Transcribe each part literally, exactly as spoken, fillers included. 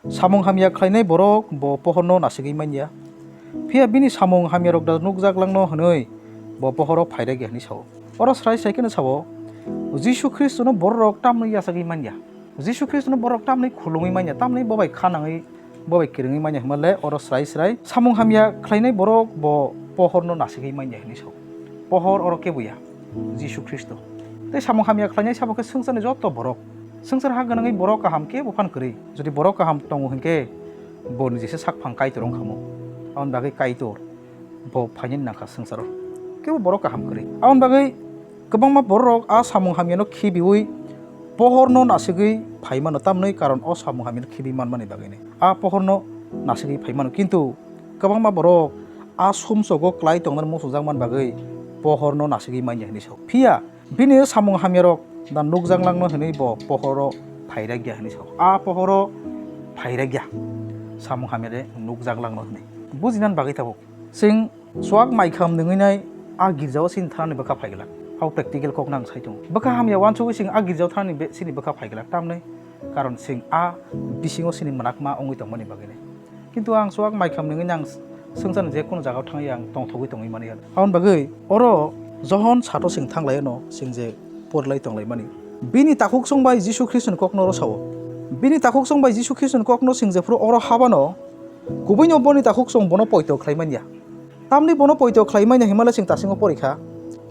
Samung hamya khlainai borok bo pohorno nasigwi manya. Phiya bini samung hamyarok da nukjak langno hwnwi bo pohoro phairagya hwnwi sao. Oro srai sai kheno sao, Jisu Khristono bororok tamni yachagwi manya. Jisu Khristono borok tamni khulumwi manya, tamni bo bai kha nangwi, bo bai kwrwngwi manya hwnba le oro srai srai samung hamya khlainai borok bo pohorno nasigwi manya hwnwi sao. Pohor oro kebo ya, Jisu Khristo. Tei samung hamya khlainai sabo khe swngcharni joto borok. Swngchar ha gwnangwi borok kaham kebo phan kwrwi. Jodi borok kaham tongo hwnkhe bo ni jesa sakphang Kaitor wng kha mo. Aboni bagwi Kaitor bo phainani nangkha swngcharo. Kebo borok kaham kwrwi. Aboni bagwi kwbangma bororok a samung hamyano khibiwi pohorno nasigwi phai mano, tamni karon o samung hamyano khibi manmani bagwini a pohorno nasigwi phai mano. Kintu kwbangma borok a sumsogo klai tongnani muchungjak man bagwi pohorno nasigwi manya hwnwi sao. Phiya bini samung hamyarok da nukjak langno hwnwi bo pohoro phairagya hwnwi sao. A pohoro phairagya samung hamyare nukjak langno hwnwi. Bujinani bagwi tabuk. Chwng chuak maikham nungwi nai a girjao chini thanani bwkha phaiglak. Hao practical kok nang sai tongo. Bwkha hamya uansugwi chwng a girjao thanani be chini bwkha phaiglak. Tamni karon chwng a bisingo chini mwnakma wngwi tongmani bagwini. Kintu ang chuak maikham nungwi nang swngcharni je kunu jagao thangwi ang tongthogwi tongwi mani. Aboni bagwi oro Johon sato chwng thanglaino chwng je porilai tonglaimani. Bini takhuk chwng bai Jisu Khristoni kokno oro sao. Bini takhuk chwng bai Jisu Khristoni kokno chwng jephuru oro habano, kubuino boni takhuk chwng bono poito khlai manya. Tamni bono poito khlai manya himale chwng tasingo porikha.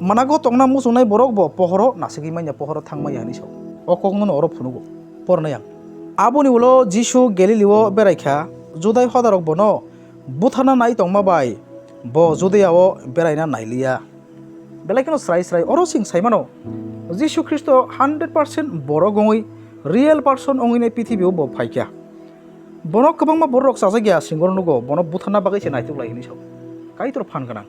Manago tongna muchungnai borok bo pohoro nasigwi manya, pohoro thang manya hwnwi sao. O kokno no oro phunugo. Pornai ang. Aboni ulo Jisu Galilio beraikha, Judai hodarok bono butharna nai tongma bai bo Judeao beraina nailiya. Belai kheno srai srai oro chwng sai mano, Jisu Khristo hundred percent borok wngwi, real person wngwini pithibio bo phaikha. Bono kwbangma bororok chajakya singoro nugo, bono butharna bagwi se naituk lai hwnwi sao. Kaitor phan gwnang.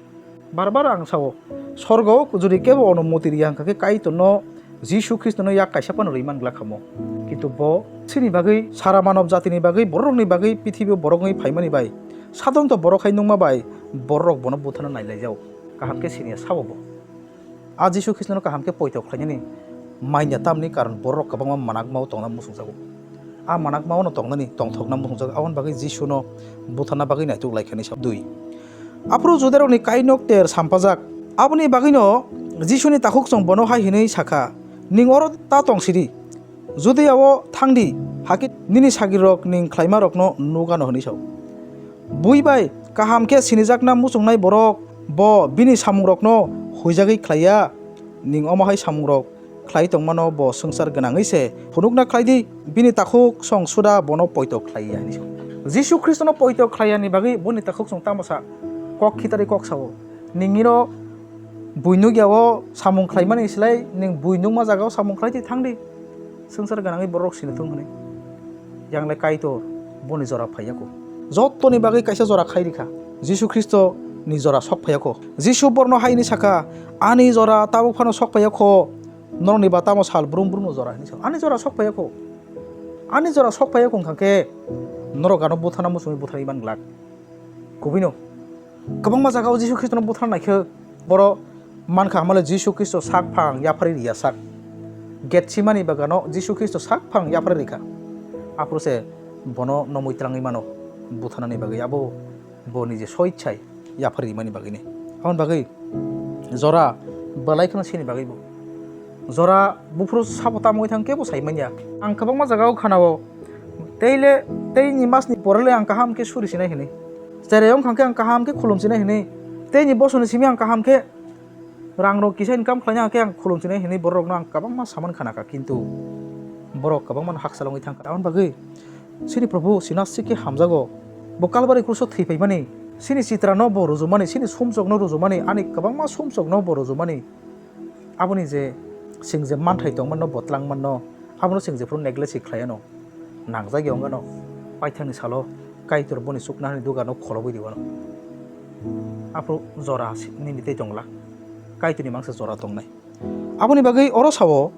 Bar bar ang sao, sorgo jodi kebo onumoti riya hwnkha khe Kaitorno Jisu Khristono yak kaisa phano rwi man glak kha mo. Kintu bo chini bagwi, sara manob jatini bagwi, bororokni bagwi pithibio borok wngwi phaimani bai, sadonto borok hai nungma bai bororok bono butharna nailaijao. Kaham khe siniya sabo bo. A Jisu Khristono kaham khe poito khlainani manya, tamni karon bororok kwbangma manakmao tongna muchungjago. A manakmao no tongnani, tongthokna muchungjago, aboni bagwi Jisuno butharna bagwi naituk laikha hwnwi sa dui. Aphuru Judarokni kainok ter sampajak. Aboni bagwino Jisuni takhuk chwng bono hai hwnwi sakha, "Nwng oro ta tong sidi, Judeao thang di, hakhe nini sagrirok nwng khlaimarokno nuk ano," hwnwi sao. Bui bai kaham khe sinijakna muchungnai borok bo bini samungrokno huijagwi khlai ya. Nwng omo hai samungrok khlai tongmano bo swngchar gwnangwi se phunukna khlai di, bini takhuk song suda bono poito khlai ya hwnwi sa. Jisu Khristono poito khlai yani bagwi boni takhuk song tamo sa, kok khitari kok sao. Ningiro bui nukya o samung khlaimani slai nwng bui nukma jaga o samung khlai di, thang di. Swngchar gwnangwi borok sini thung hwnwi. Yang le Kaitor boni jora phaiya kho. Jotoni bagwi kaisa jora khai rikha. Jisu Khristo ni jora sok phaiya kho. Jisu borno hai hwnwi sakha, "Ani jora tabuk phano sok phaiya kho. Norokni ba tamo sal brum brum no jora," hwnwi sa. Ani jora sok phaiya kho. Ani jora sok phaiya kho wngkha khe norok ano buthana muchungwi butharwi man glak. Kubui no. Kwbangma jaga o Jisu Khristono buthar naikhe boro mankha, hamale Jisu Khristo sak phang yapharwi riya sak. Getsimani bagano Jisu Khristo sak phang yapharwi rikha. Aphuru se bono nomwi twlangwi mano butharnani bagwi, abo bo nije soichai yapharwi rimani bagwini. Aboni bagwi jora belai kheno sini bagwi bo. Jora buphuru sabo tamo wngwi thang kebo sai manya. Ang kwbangma jaga o khanao, tei le, tei ni mas ni pore le ang kaham khe suri sinai hwnwi. Cherai wng kha khe ang kaham khe khulum sinai hwnwi. Tei ni boso ni simi ang kaham khe rang rok kisa income khlaina khe ang khulum sinai hwnwi borok rok no ang kwbangma saman khana kha, kintu borok kwbangma no hakchal wngwi thang kha. Aboni bagwi sini Probhu sina sikhe hamjago. Bo Kalbari kruso thwi phaimani, sini chitra no bo rujumani, sini sumsok no rujumani, ani kwbangma sumsok no bo rujumani. Aboni je chwng je manthai tongmano, bo twlangmano, abono chwng jephuru neglect se khlaiano, nangjagya wngano, paithakni salo Kaitor boni chuknohani dugano kholobwi rwano. Aphuru jora si-, nini tei tongla, Kaitorni mangsa jora tongnai. Aboni bagwi oro sao,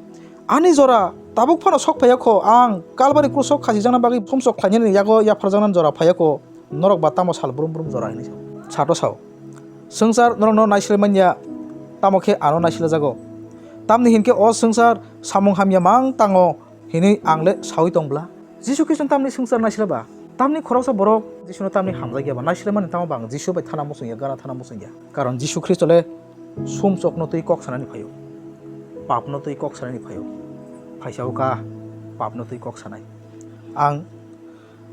"Ani jora tabuk phano sok phaiya kho, ang Kalbari kruso khasijakna bagwi sumsok khlainani yago yapharjaknani jora phaiya kho." Norok ba tamo sal brum brum jora hinwi sao. Sato sao, "Swngchar norokno naisle manya, tamo khe ano naisle jago. Tamni hinkhe o swngchar samung hamya mang tango hinwi ang le saui tong bla?" Jisu Khristo tamni swngchar naisle ba? Tamni khoroksa borok Jisuno tamni hamjak ya ba naisle mani tamo bang Jisu bai thana muchung ya, gana thana muchung ya. Karon Jisu Khristo le sumsokno twi kok sanani phaio, papno twi kok sanani phaio. Phaisa o ka papno twi kok sanai. Ang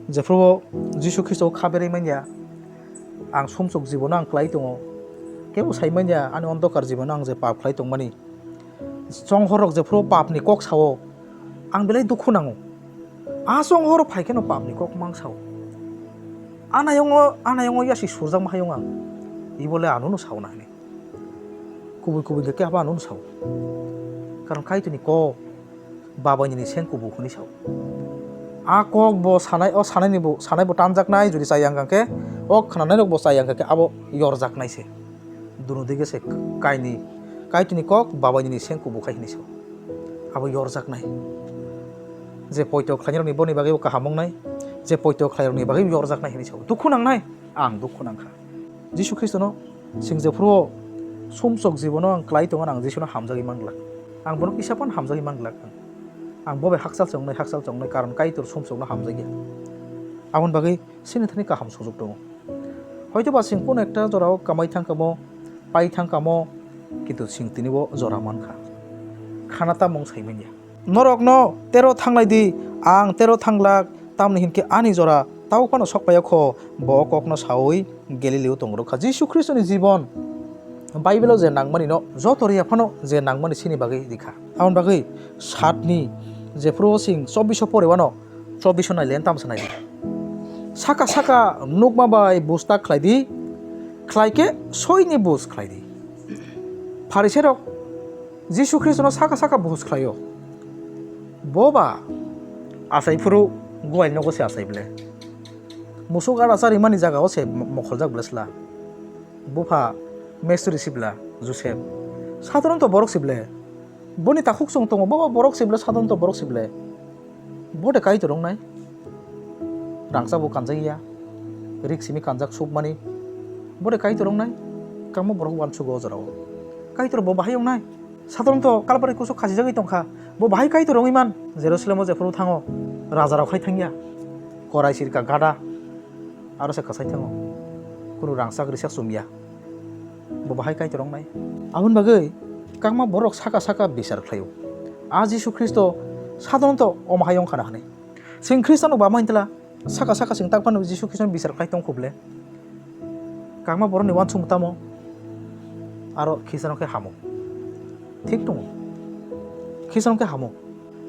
jephru o Jisu Khristo kha berwi manya, ang sumsok jibono ang klai tongo. Kebo sai manya ani ondokar jibono ang je pap khlai tongmani. Chonghorrok jephru papni kok sao, ang belai dukhu nango. A chonghor phai kheno papni kok mang sao. Anayongo, anayongo yasi surjakma hayung ang. Ibole anono sao na hini. Kubui kubui khe abo anono sao. Karon Kaitorni kok babaini ni seng kubuk hwnwi sao. A kok bo sanai, o sanaini bo, sanai bo tanjaknai, jodi chaya wngkha khe, o khnanairok bo chaya wngkha khe abo yorjaknai se. Duno dige se kaini, Kaitorni kok babaini ni seng kubuk hai hwnwi sao. Abo yorjaknai. Je poito khlainarokni boni bagwi bo kaham wngnai, je poito khlairokni bagwi bo yorjaknai hwnwi sao. Dukhu nangnai, ang dukhu nangkha. Jisu Khristono sing jephru o sumsok jibono ang klai tongo, ang Jisuno hamjagwi manglak. Ang bono kisa phano hamjagwi manglak. Ang bo bai hakchal chongnai, hakchal chongnai, karon Kaitor sumsokno hamjakya. Aboni bagwi chini thani kaham sujuk tongo. Hoitoba chwng kuno ekta jorao kamai thangkamo, pai thangkamo, kintu chwng tini bo jora mankha. Khana tamung saimanya. Norokno tero thanglai di, ang tero thanglak, tamni hinkhe ani jora tau phano sok paiyakho, bo o kokno saui Galileo tongrwkha. Jisu Khristoni jibon Bible-o je nangmani no joto riya phano je nangmani sini bagwi rikha. Aboni bagwi satni jephru chwng chobbiso pore wano, chobbiso naile tamsa naidi. Saka saka nukma bai buj ta khlai di, khlai khe soini buj khlai di. Pharisairok Jisu Khristono saka saka buj khlaio. Bo ba achai phuru guai nogo se achai ble. Musuk ada charimani jagao se mo-, mokholjak ble sla. Bupha mestri sibla Josep. Sadharonto borok sible. Boni takhuk chwng tongo, bo borok sible, sadharonto borok sible. Bo de Kaitor wngnai. Rangchak bo kanjak ya. Rik simi kanjak sukmani. Bo de Kaitor wngnai. Kangma borok uansugo o jorao. Kaitor bo bahai wngnai. Sadharonto Kalbari kusu khasijagwi tongkha. Bo bahai Kaitor wngwi man. Jerusalemo jephuru thango. Rajarok hai thangya. Korai sirka gada. Aro se kwsai thango. Kunu rangchak risak chumya. Bo bahai Kaitor wngnai. Aboni bagwi kangma borok saka saka bichar khlaio. A Jisu Khristo sadharonto omo hai wngkha na hwnwi. Chwng Khristianrok ba maintwla saka saka chwng tak phano Jisu Khristono bichar khlai tong khuble. Kangma borokni uansukmung tamo aro Khristiano khe hamo. Thik tongo. Khristiano khe hamo.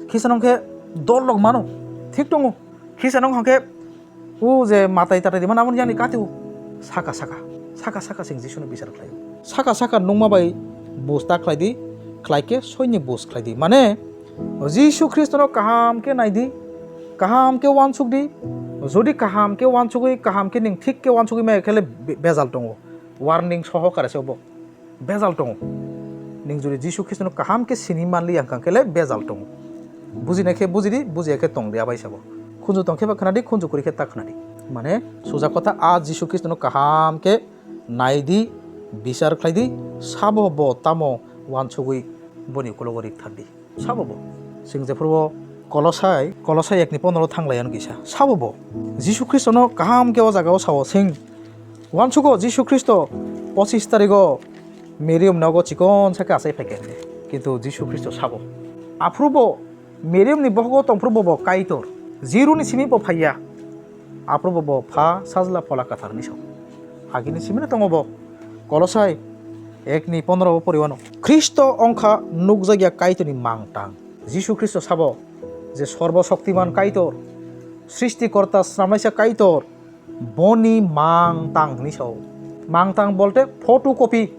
Khristiano khe dol rok mano. Thik tongo. Khristiano hwnkhe o je matai tatai rimani aboni yani kati o saka saka, saka saka chwng Jisuno bichar khlaio. Saka saka nukma bai buj ta khlai di, khlai khe soini buj khlai di. Mane Jisu Khristono kaham khe nai di, kaham khe uansuk di. Jodi kaham khe uansugwi, kaham khe nwng thik khe uansugwi maya khe le be-, bejal tongo. Warning sohokare se obo. Bejal tongo. Nwng jodi Jisu Khristono kaham khe sini manliya hwnkha khe le bejal tongo. Bujinai khe buji di, bujiya khe tong di, abai sabo. Khunju tong khe ba khna di, khunju kwrwi khe ta khna di. Mane, suja kotha, a Jisu Khristono kaham khe nai di, bichar khlai di, sabo bo tamo uansugwi boni ukologo rik thar di. Sabo bo. Chwng jephuru o Kolosai, Kolosai ekni pondro thang lai ano kisa. Sabo bo. Jisu Khristono kaham khe o jagao sao chwng. Uansugo Jisu Khristo pochis tarigo Miriam nogo chikon sa khe achai phai khe hwnwi. Kintu Jisu Khristo sabo. Aphuru bo Miriam ni bohogo tongphuru bo bo Kaitor. Jiruni simi bo phaiya. Aphuru bo bo Pha, Sajla, Phola Kwthar hwnwi sao. Agini simino tongo bo. Kolosai ekni pondro bo poriwano. Khristo ongkha nukjakya Kaitorni mangtang. Jisu Khristo sabo je Sorbo Shoktiman Kaitor, Srishtikorta, Snamnaisa Kaitor, boni mangtang hwnwi sao. Mangtang bolte photocopy,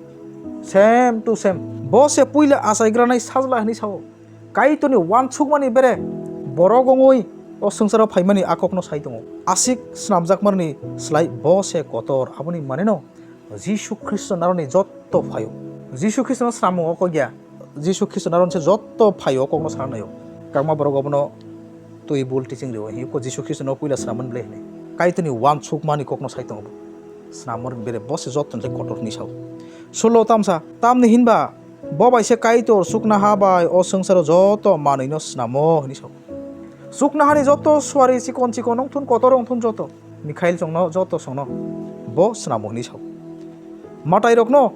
same to same. Bo se puila achaigranai Sajla hwnwi sao. Kaitorni uansukmani bere borok wngwi o swngcharo phaimani a kokno sai tongo. Aswk snamjakmarni slai bo se kotor, aboni maneno Jisu Khristo naroni jotto phaio. Jisu Khristono snamung o kok ya. Jisu Khristo naroni se jotto phaio o kokno sana naio. Kangma borok obono twi bul teaching rio. Hi ko Jisu Khristono puila snamman ble hini. Kaitorni uansukmani kokno sai tongo. Snammarni bere bo se jotto ni kotor hwnwi sao. Sulo tamsa, tamni hinba Bo bai se Kaitor chuknoha bai o swngcharo joto manwino snamo hwnwi sao. Chuknohani joto suari chikon chikon wngthun, kotor wngthun joto. Mikhail chwngno joto chwngno bo swnamo hwnwi sao. Matairokno,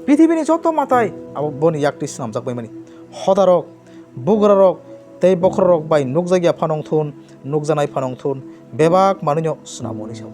pithibini joto matai abo boni yaktwi swnamjak baimani. Hodarok, bugrarok tei bokhorok bai nukjakya phano wngthun, nukjanai phano wngthun, bebak manwino swnamo hwnwi sao.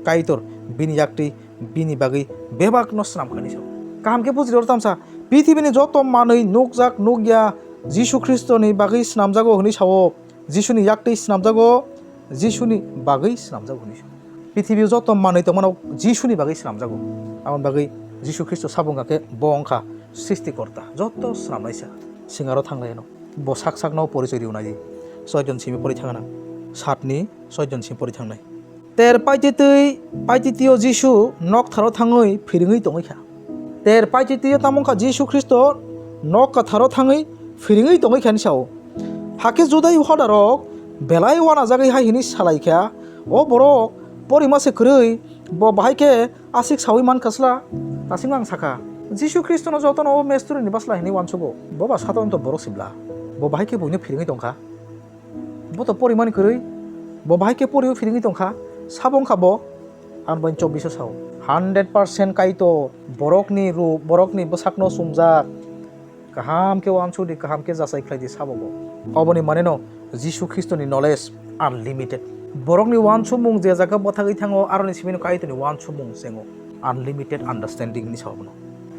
Kaitor bini yaktwi bini bagwi bebakno swnamkha hwnwi sao. Kaham khe buji rw tamsa, pithibini joto manwi nukjak nukya Jisu Khristoni bagwi swnamjago hwnwi sao. Jisuni yaktwi swnamjago, Jisuni bagwi swnamjago hwnwi sao. Pithibio joto manwi tongmano Jisuni bagwi swnamjago. Aboni bagwi Jisu Khristo sabo wngkha khe bo wngkha Srishtikorta, joto swnamnaisa. Singaro thanglaino. Bo sak sakno porichoi riwnai di. Soijon simi pori thangna. Satni soijon simi pori thangnai. Ter paititwi paititio Jisu noktharo thangwi phiringwi tongwi kha. Ter paititio tamo wngkha Jisu Khristo nok katharo thangwi phiringwi tongwi kha hwnwi sao. Hakhe Judai hodarok belai uanajagwi hai hwnwi salai kha, "O borok porima se kwrwi, bo bahai khe aswk saui man kha sla?" Tasingno ang sakha, Jisu Khristono jotono o mesturni bwsla hwnwi uansugo. Bo ba sadharonto borok sibla. Bo bahai khe buino phiringwi tongkha. Bo to porimani kwrwi, bo bahai khe porio phiringwi tongkha, sabo wngkha bo, ang bai chobbiso sao. Hundred percent Kaitor, borokni ru-, borokni bwsakno chumjak, kaham khe uansuk di, kaham khe jachai khlai di sabo bo. Oboni maneno Jisu Khristoni knowledge unlimited. Borokni uansukmung je jaga bwthagwi thango, aroni simino Kaitorni uansukmung chengo. Unlimited understanding ni sao bono.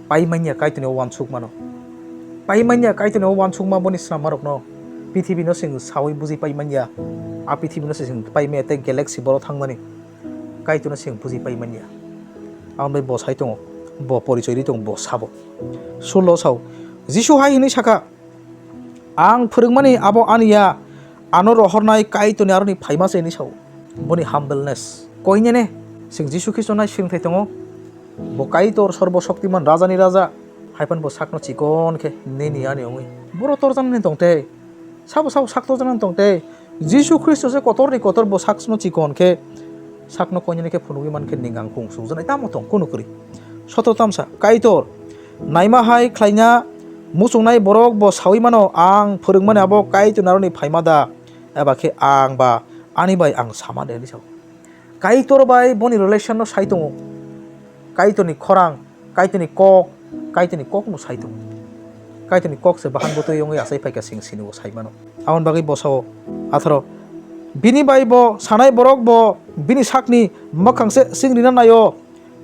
Pai manya Kaitorni o uansukmano. Pai manya Kaitorni o uansukma boni snammarokno. Pithibino chwng saui buji pai manya. A pithibino se chwng pai manya tei galaxy boro thangmani. Kaitorno chwng buji pai manya. Ang bai bo sai tongo. Bo porichoi ri tongo, bo sabo. Sullo sao. Jisu hai hwnwi sakha, "Ang phwrwngmani abo ani ya, ano rohornai Kaitorni aroni phaima se," hwnwi sao. Boni humbleness. Koinene, chwng Jisu Khristo nai swrwngthai tongo. Bo Kaitor Sorbo Shoktiman Rajani Raja, hai phano bo sakno chikon khe nini ani wngwi. Boro torjaknani tongtei. Sabo sabo sak torjaknani tongtei. Jisu Khristo se kotorni kotor bo sakno chikon khe, sakno koinene khe phunugwi man khe ningang kung sukjaknai tamo tong kunu kwrwi. Soto tamsa, Kaitor, naima hai khlaina muchungnai borok bo saui mano, "Ang phwrwngmani abo Kaitor naroni phaima da, eba khe ang ba ani bai ang sama de?" hwnwi sao. Kaitor bai boni relation no sai tongo. Kaitorni khorang, Kaitorni kok, Kaitorni kok no sai tongo. Kaitorni kok se bahan bwtwi wngwi achai phaikha, chwng sini o sai mano. Aboni bagwi bo sao, atharo, bini bai bo sanai borok bo bini sakni mwkhang se chwng rina naio.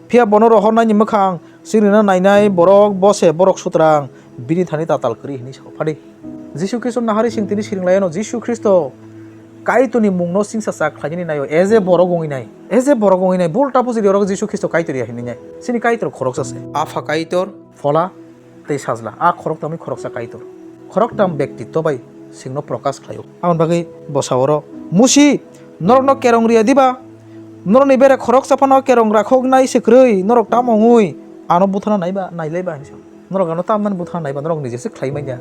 Phiya bono rohornaini mwkhang chwng rina nainai borok bo se borok sutrang, bini thani tatal kwrwi hwnwi sao. Phadi Jisu Khristo nahari chwng tini siring laino, Jisu Khristo Kaitorni mungno chingsa cha khlainani naio, as a borok wngwi nai, as a borok wngwi nai, bulta bujidi oro Jisu Khristo Kaitor ya hwnwi nai. Chini Kaitor khoroksa se. Apha Kaitor, Phola tei Sajla, a khoroktamni khoroksa Kaitor. Khoroktam bektitw bai chwngno prokash khlaio. Aboni bagwi bo sao oro, "Musi, norokno kerong riya diba? Norokni bere khoroksa phano kerong rakhoknai se kwrwi, norok tamo wngwi ano buthana naiba, nailaiba?" hwnwi sao. Norok ano tamnani buthana naiba, norok nijese khlai manya.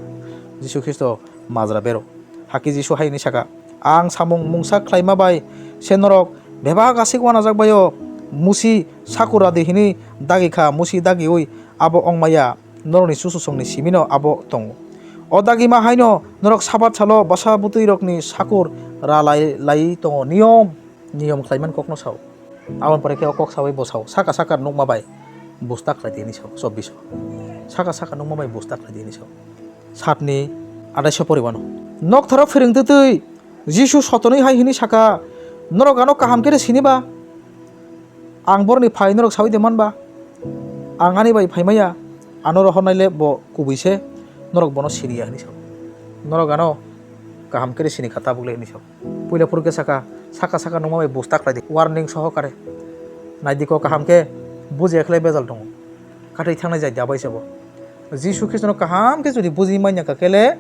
Jisu Khristo majra bero. Hakhe Jisu hai hwnwi sakha, "Ang samung mungsa khlaima bai se norok bebak aswk uanajak bai-o. Musi sakur radi hwnwi dagi kha, musi dagiui abo wng maya, norokni chuchusongni simino abo tongo. O dagima haino norok Sabat salo bwsa bwtwirokni sakur ra lai, lai tongo." Niyom, niyom khlaiman kokno sao. Aboni pore khe o kok saui bo sao, "Saka saka nukma bai busta khlai di," hwnwi sao, chobbiso. "Saka saka nukma bai busta khlai di," hwnwi sao. Satni adaiso poriwano. Noktharo phwrwngtwtwi Jisu sotonwi hai hwnwi sakha, "Norok ano kaham khe de siniba? Ang borokni phai norok saui de manba? Ang ani bai phaimaya, ano rohornai le bo kubui se, norok bono siniya," hwnwi sao. "Norok ano kaham khe de sini kha tabuk le," hwnwi sao. Puila phuru khe sakha, "Saka saka nukma bai busta khlai di, warning sohokare. Nai di kok kaham khe, bujiya khe le bejal tongo. Kathwi thangnai jai da bai se bo." Jisu Khristono kaham khe jodi buji manya kha khe le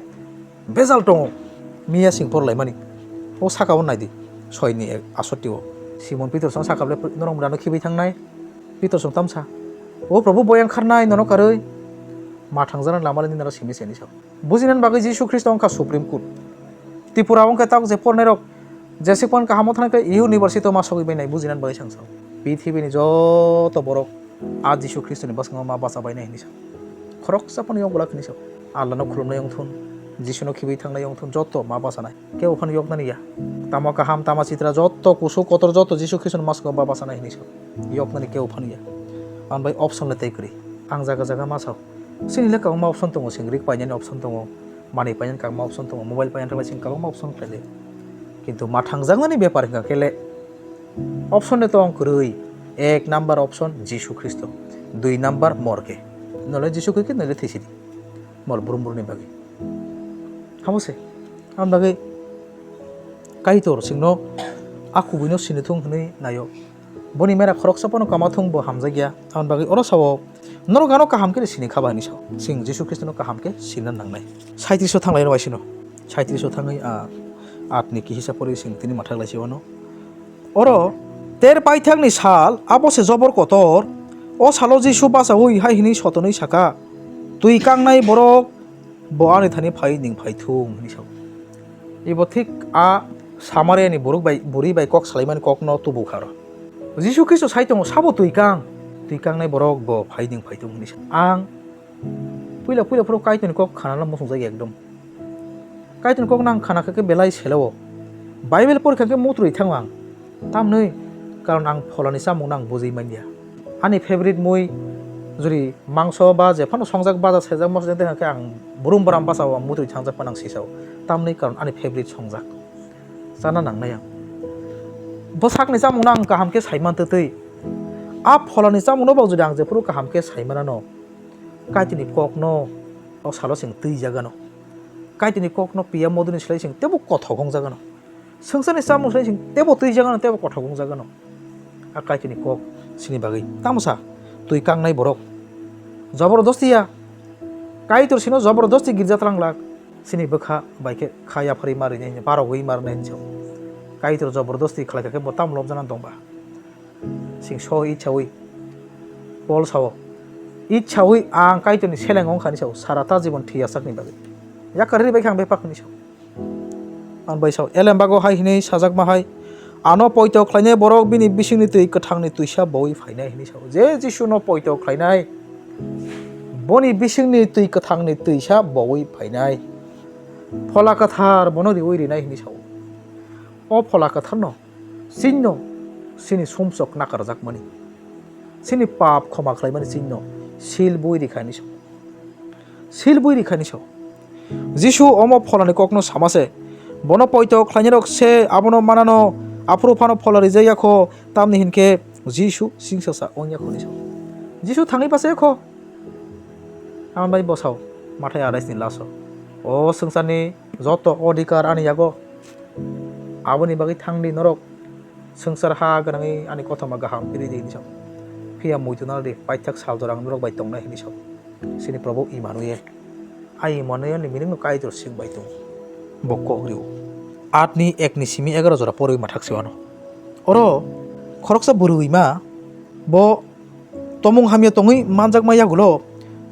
bejal tongo. Miya sing por laimani. O saka o nai di, soini ek asoti o. Simon Pitor song saka le norok mrano khibi thangnai. Pitor song tamsa, "O Prabhu, bo yang kharnai nono karwi? Ma thangjana lama le nini aro simi se," hwnwi sao. Bujinani bagwi Jisu Khristo wngkha Supreme Court. Tripura wngkha tabuk je pornairok jeswk phano kaham o thangkhe university o ma sogwi bainai bujinani bagwi chwng sao. Pithibini joto borok a Jisu Khristoni bwskango ma bacha bainai hinwi sao. Khoroksa phano yokgwlak hinwi sao. Allano khulumnai wngthun, Jisuno khibi thangnai wngthun joto ma bachanai. Kebo phano yoknani ya. Tamo kaham, tama chitra joto kusuk kotor joto Jisu Khristono maskango ba bachanai hinwi sa. Yoknani kebo phano ya. Ang bai option le tei kwrwi. Ang jaga jaga ma sao. Sini le kwbangma option tongo, sing rik painani option tongo, manwi painani kwbangma option tongo, mobile painani taklai sing kwbangma option khlai le. Kintu ma thangjaknani bepar hwnkha khe le option le tong kwrwi. Ek number option Jisu Khristo, dui number morke. Nole Jisu khe khe nole thisidi. Mol brum brumni bagwi. Hamo se. Ang bagwi Kaitor singno a kubuino sinithung hwnwi naio. Boni mera khoroksa phano kamathung bo hamjakya. Aboni bagwi oro sao, norok ano kaham khe sini kha ba hinwi sao. Sing Jisu Khristono kaham khe sina nangnai. Saitriso thanglai no waisino. Saitriso thangwi a atni kihisa pori sing tini mathak lai se wano. Oro ter paithakni sal, abo se jobor kotor. O salo Jisu bachaui hai hwnwi sotonwi saka, "Twi kangnai borok bo ani thani phai ning phai thung," hwnwi sao. Ibo thik a Samariani borok bai, bwrwi bai kok salaimani kokno tubu kha oro. Jisu Khristo sai tongo, "Sabo twi kang? Twi kangnai borok bo phai ning phai thung," hwnwi sao. Ang puila puila phuru Kaitorni kok khanana muchungjak ekdom. Kaitorni kok nang khana khe belai selao. Bible porikha khe mutrui thango ang. Tamni karon ang pholani chamung nang bujui manya. Ani favorite mui juri mangso ba jephano songjak baja sejak mosjak tei hwnkhe ang brum bram basa o mutrui thangjak phano ang sisao. Tamni karon ani favorite songjak. Chana nangnai ang. Bwsakni chamung nang kaham khe saiman twtwi. A pholani chamung no bo juri ang jephuru kaham khe saimanano. Kaitorni kokno o salo sing twijagano. Kaitorni kokno piya moduni slai sing tebo kothok wngjagano. Swngcharni chamung slai sing tebo twijagano, tebo kothok wngjagano. A Kaitorni kok sini bagwi. Tamo sa? Twi kangnai borok. Joborodosti ya. Kaitor sino joborodosti girja tlanglak. Sini bwkha bai khe kha yapharwi ma rwinai hinwi, barogwi ma rwnai hinwi sao. Kaitor joborodosti khlaikha khe bo tamo lobjana tongba? Sing so ichhawi. Pol sao, "Ichhawi ang Kaitorni seleng wngkha," hinwi sao, "sara ta jibon thwi yachakni bagwi. Yakar ri bai khe ang bebak," hinwi sao. Ang bai sao, elembago hai hinwi sajakma hai, "Ano poito khlainai borok bini bisingni twi kwthangni twisa bowi phainai," hinwi sao. Je Jisuno poito khlainai, boni bisingni twi kwthangni twisa bowi phainai. Phola Kwthar bono riwi rinai hinwi sao. O Phola Kwtharno Chini no, chini sumsok nakarjakmani, chini pap khoma khlaimani chini no sil bui rikha hinwi sao. Sil bui rikha hinwi sao. Jisu omo pholani kokno sama se, bono poito khlainai rok se abono manano, aphuru phano phola rijak ya kho, tamni hinkhe Jisu singsasa wng ya kho hinwi sao. Jisu thangwi basa ya kho. Ang bai bosao, mathai arais ni laso. O swngcharni joto odhikar ani yago. Aboni bagwi thang di norok. Swngchar ha gwnangwi ani kothoma gaham phiri di hinwi sao. Phiya muitu nal di, paithak sal jora ang norok bai tongnai hinwi sao. Chini Probhu Immanuel. A Immanuel ni meaning no Kaitor chwng bai tongo. Bo kok rio. Aat ni ek ni simi egaroh jora porwi mathak se wano. Oro khoroksa bwrwi ma bo tomung hamya tongwi manjakma yagulo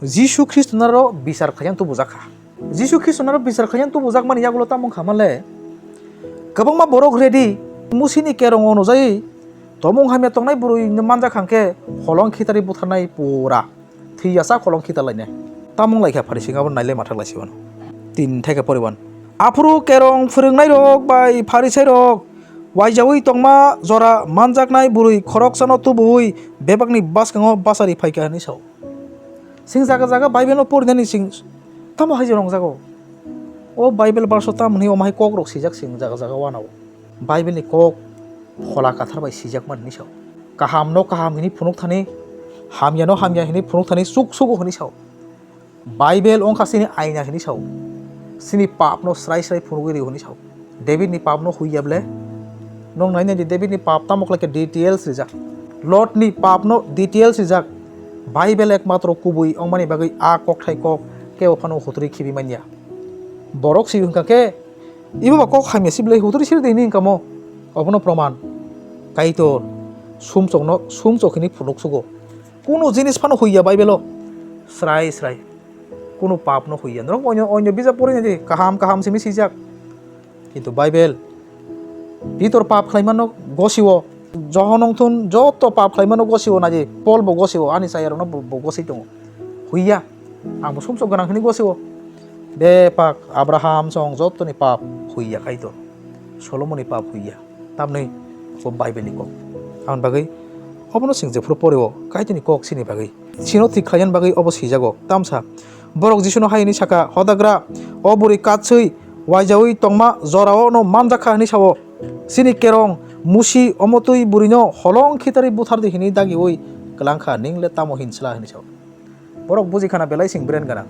Jisu Khristo naro bichar khlaina tubujak kha. Jisu Khristo naro bichar khlaina tubujakmani yagulo tamo wngkha manle, kwbangma borok ready, Musini kerong onojai tomung hamya tongnai bwrwi manjak hangkhe holong khitarwi butharnai pura thwi yachak holong khitar lainai. Tamo wnglaikha Pharising abo naile mathak laisi wano. Tin thaikhe poriban. Aphuru kerong phwrwngnairok bai Pharisairok waijaui tongma jora manjaknai bwrwi khoroksano tubuwi bebakni bwskango bachari phaikha hinwi sao. Sing jaga jaga Bible no porinani sing tamo hai je rongjago. O Bible verse o tamo hinwi omo hai kok rok sijak sing jaga jaga wanao. Bible ni kok Phola Kathar bai sijak man hinwi sao. Kaham no kaham hinwi phunuk thani, hamya no hamya hinwi phunuk thani chuk sugo hinwi sao. Bible wngkha chini aina hinwi sao. Chini pap no srai srai phunugwi rio hinwi sao. David ni pap no huiya ble? Nwng nai nai di, David ni pap tamo khlai khe details rijak. Lot ni pap no details rijak. Bible ekmatro kubui wngmani bagwi a kokthai kok kebo phano huturi khibi manya. Borok si wngkha khe, ibo ba kok hamya si ble huturi sir di hinwi wngkha mo. Obono proman. Kaitor sumsok no sumsok hinwi phunuk sugo. Kunu jinis phano huiya Bible o. Srai srai. Kunu pap no huiya. Norok onyo, onyo bijap pori nai di. Kaham, kaham simi sijak. Kintu Bible Pitor pap khlaimano gosio. Johon wngthun joto pap khlaimano gosio nai di. Paul bo gosio. Ani chaya rokno bo, bo gosoi tongo. Huiya. Ang bo sumsok gwnang hinwi gosio. Bebak Abraham song jotoni pap huiya Kaitor. Solomoni pap huiya. Tamni bo Bible ni kok. Aboni bagwi obono chwng jephuru porio Kaitorni kok chini bagwi. Chino thik khlaiya bagwi obo sijago. Tamsa borok Jisuno hai hwnwi saka, "Hodagra, o bwrwi katswi waijaui tongma jorao no manjakha," hwnwi sao. Chini kerong musi omo twi bwrwino holong khitarwi buthardi hwnwi dagiui kwlangkha, "Ningle tamo hinsla?" hwnwi sao. Borok bujikhana belai sing bren gana.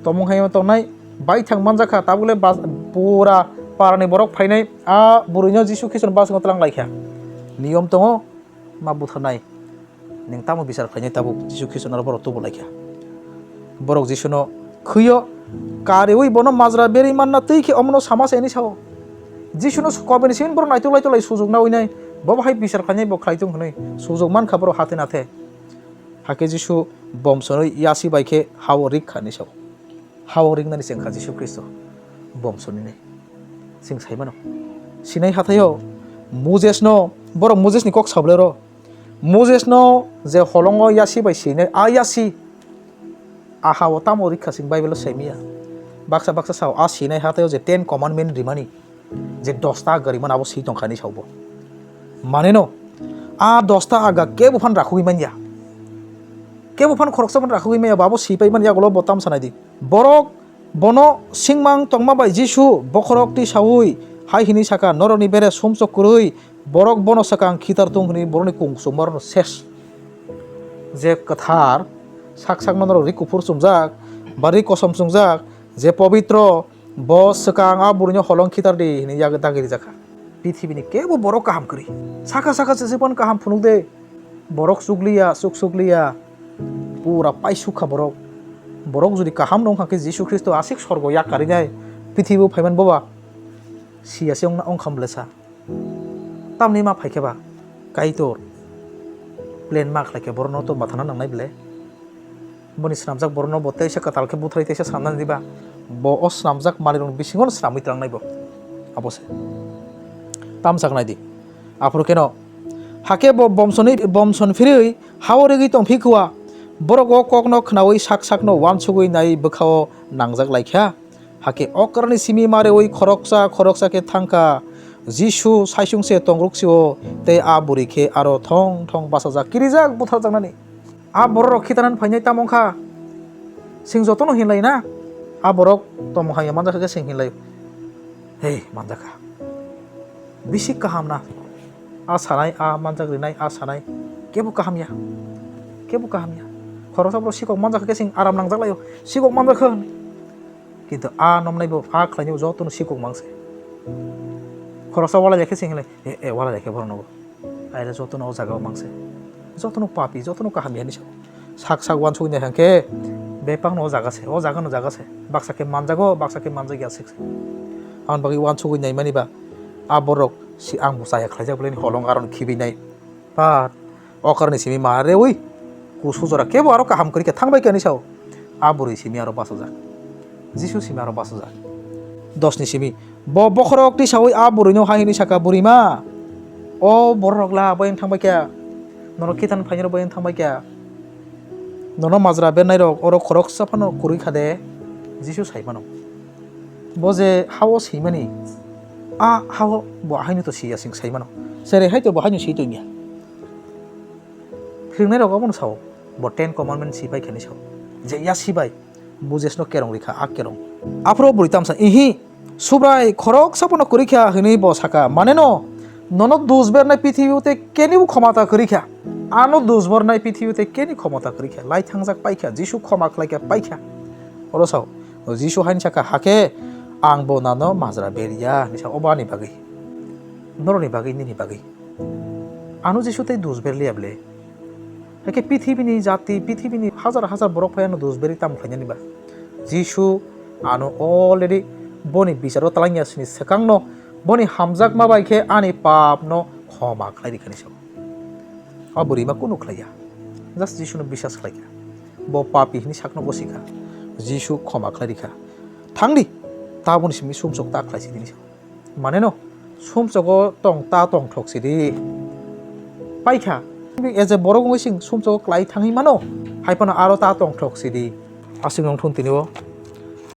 Tomung hai tongnai baithang manjakha, tabukle bas-, pura parani borok phainai a bwrwino Jisu Khristono basango tlang laikha. Niyom tongo ma butharnai. Ning tamo bisar khlainai tabuk Jisu Khristono aro borok tubu laikha. Borok Jisuno khwiyo kariui bono majra berwi manna twi khe omono sama se hwnwi sao. Jisuno kobini simi borok naituk lai tuk lai sujok naui nai. Bobo hai bisar khlainai bo khlai tung hwnwi sujok mankha borok hate nate. Hakhe Jisu bomsonwi yasi bai khe hao rik kha hwnwi sao. Hao riknani se wngkha Jisu Khristo bomsonwini. Chwng sai mano. Sinai hathaio Moses no, borok Moses ni kok sa bwlai ro. Moses no je holongo yasi bai sinai, a yasi, a hao tamo rikha chwng Bible o sai manya. Baksa baksa sao, a Sinai hathaio je Ten Commandment rimani, je dosta aga rimani abo si tongkha hinwi sao bo. Maneno, a dosta aga kebo phan rakhugwi manya. Kebo phan khoroksa phan rakhugwi manya, bo abo si pai manya, yagulo bo tam sanai di. Borok bono singmang tongma bai Jisu bokhorok twi saui hai hwnwi saka, "Norokni bere sumsok kwrwi, borok bono swkang khitar tung hwnwi borokni kung chukmarokno ses." Je kwthar, sak sakno norok ri kuphur chumjak, ba ri kosom chumjak, je pobitro, bo swkang a bwrwino holong khitar di hwnwi yag-, dagi rijak kha. Pithibini kebo borok kaham kwrwi. Saka saka se se phano kaham phunuk de. Borok chukliya, chuk chukliya. Pura paisuk kha borok. Borok jodi kaham no wngkha khe Jisu Khristo aswk sorgo yak karinai, pithibio phaiman boba siya se wng-, wngkha bwlesa. Tamni ma phaikhe ba Kaitor plan ma khlaikhe borokno to mathana nangnai ble. Boni swnamjak borokno bo teisa kwtal khe butharwi teisa swnamnani diba? Bo o swnamjak manwirokni bisingono swnamwi tlangnai bo. Abo se. Tamsak nai di. Aphuru kheno, hakhe bo bomsonwi, bomson phirwi hao rigwi tong phi khuwa. Borok o kokno khnaui sak sakno uansugwi nai bwkhao nangjak lai kha. Hakhe okrani simi mareui khoroksa khoroksa khe thang kha. Jisu saisung se tongruk sio tei a bwrwi khe aro thong thong bachajak, kirijak, butharjaknani. A bororok khitanani phainai tamo wngkha? Chwng jotono hinlai na? A borok tamo hamya manjakha khe chwng hinlai. Hei, manjakha. Bisi kaham na. A sanai, a manjak rinai, a sanai. Kebo kaham ya. Kebo kaham ya. Khoroksa borok sikok manjakha khe chwng aram nangjaklaio. Sikok manjakha. Kintu a nomnai bo, a khlainai bo jotono sikok mangse. Khoroksa walai lai khe chwng hinlai, e, e, walai lai khe borokno bo. Aile jotono o jaga o mangse. Jotono papi, jotono kaham ya hinwi sao. Sak sak uansugwi nai hwnkhe bebakno o jaga se, o jaga no jaga se. Baksa khe manjago, baksa khe manjak ya sik se. Aboni bagwi uansugwi naimani ba a borok si ang bo chaya khlaijak bwleni holong aroni khibinai. Ba okarni simi ma reui kusu jora kebo aro kaham kwrwi khe thangbai khe hinwi sao. A bwrwi simi aro bachajak. Jisu simi aro bachajak. Dosni simi bo bokhorok tisaui a bwrwino hai hwnwi saka, "Bwrwima, o bororok la bai wng thangbai kha, norok khitan phainai rok bai wng thangbai kha, nono majra bernai rok oro khoroksa phano kwrwi kha de." Jisu sai mano, bo je hao swimani, a hao bo haino to siya sing sai mano, sere hai to bo haino si tongya. Phwrwngnairok obono sao, bo Ten Commandment si pai khe hinwi sao. Je ya si bai Moses no kerong rikha, a kerong. Aphuru bwrwi tamsa, "Ihi, Subrai, khoroksa phano kwrwi kha," hwnwi bo saka. Maneno, nono dus bernai pithibio tei kenibo khomata kwrwi kha. Ano dus bernai pithibio tei keni khomata kwrwi kha. Lai thangjak pai kha, Jisu khoma khlai kha, pai kha. Oro sao, Jisu haino saka, "Hakhe ang bo nano majra beriya," hwnwi sa, obo ani bagwi. Noroni bagwi, nini bagwi. Ano Jisu tei dus berliya ble. Hakhe pithibini jati, pithibini hajar hajar borok phai ano dus berwi tamo khlainani ba? Jisu ano already boni bicharo twlangya sini swkangno boni hamjakma bai khe ani papno khoma khlai rikha hinwi sao. O bwrwima kunu khlaiya. Just Jisuno biswas khlaikha. Bo papi hinwi sakno gosikha. Jisu khoma khlai rikha. Thangdi, taboni simi sumsok ta khlaisidi hinwi sao. Maneno, sumsogo tong ta tongthok sidi. Paikha. As a borok wngwi chwng sumsogo klai thangwi mano. Hai phano aro ta tongthok sidi. Aswk nung thung tini o